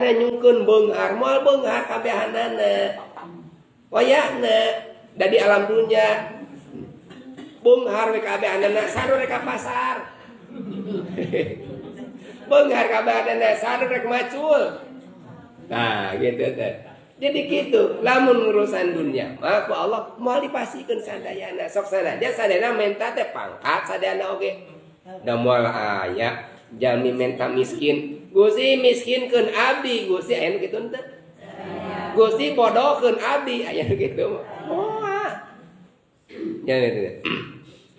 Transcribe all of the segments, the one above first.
Nyungkeun beunghar, moal beunghar kabehanana. Wayahna da di alam dunya beunghar we kabehanana, saru rek ka pasar. Beunghar kabehanana, saru rek macul. Nah, gitu teh. Jadi gitu, lamun urusan dunia mah ku Allah moal dipasihkeun sadayana. Sok sanajan sadayana menta teh pangkat sadayana oge. Da moal aya jalmi menta miskin. Gusti, miskinkeun abdi, Gusti, aya nu kitu henteu? Gusti, bodohkeun abdi, aya nu kitu? Moal. Ya gitu.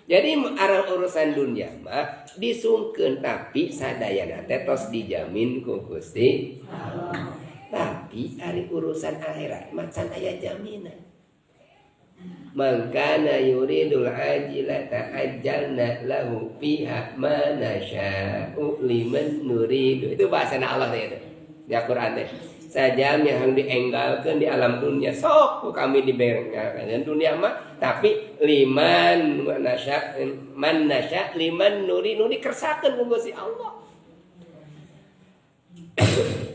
Jadi arang urusan dunia mah disungkeun, tapi sadayana teh tos dijamin ku Gusti. Tapi ari urusan akhirat mah can aya jaminan. Man kana yuridul ajilata ajjalna lahu fiha ma nasya'u liman nuridu. Itu bahasa Allah teh itu. Di Al-Qur'an teh. Sajam yang dienggalkeun di alam dunia, sok ku kami diberikan dunia mah, tapi liman nasya, man nasya liman nuri, nu dikersakeun ku Gusti Allah.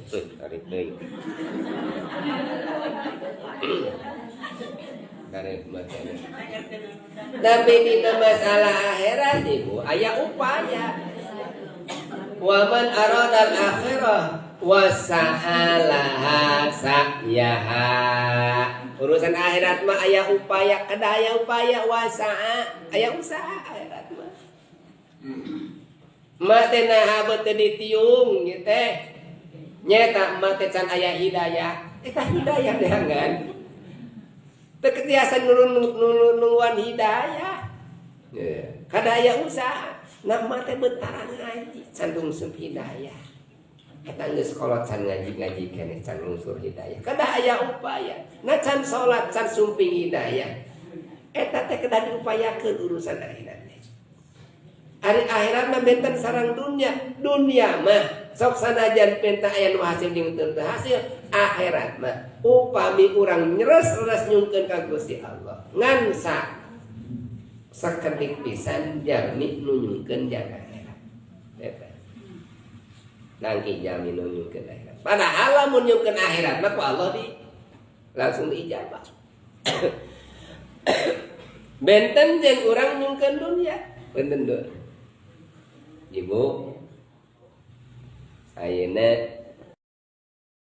Tarik deui. Tarik macana. Tapi dina masalah akhirat, Ibu, aya upaya. Wa man aradal akhirah wa sa'alaha sa'yaha. Urusan akhirat mah aya upaya, kedah aya upaya, wa sa'a, aya usaha akhirat mah. Mah teh naha beut teu ditiung ieu teh. Nyeta mah teh can aya hidayah. Eta hidayah neangan. Teu ketiasan nungguan hidayah. Kada aya usaha. Nah, mah teh bentaran ngaji can lungsur hidayah. Eta geus kolot can ngaji-ngaji keneh can lungsur hidayah. Kada aya upaya. Nah, can salat can sumping hidayah. Eta teh kedah diupayakeun urusan akhirat teh. Ari akhirat mah benten sareng dunia. Dunia mah sok sanajan penta aya nu hasil jeung teu hasil, akhirat mah upami urang nyeres-leres nyungkeun ka Gusti Allah. Ngan sakedik pisan jalmi nu nyungkeun jang akhirat. Eta. Nangki jalmi nu nyungkeun akhirat. Padahal lamun nyungkeun akhirat mah ku Allah di langsung diijabah. Benten jeung urang nyungkeun dunia. Benten dua. Ibu, ayeuna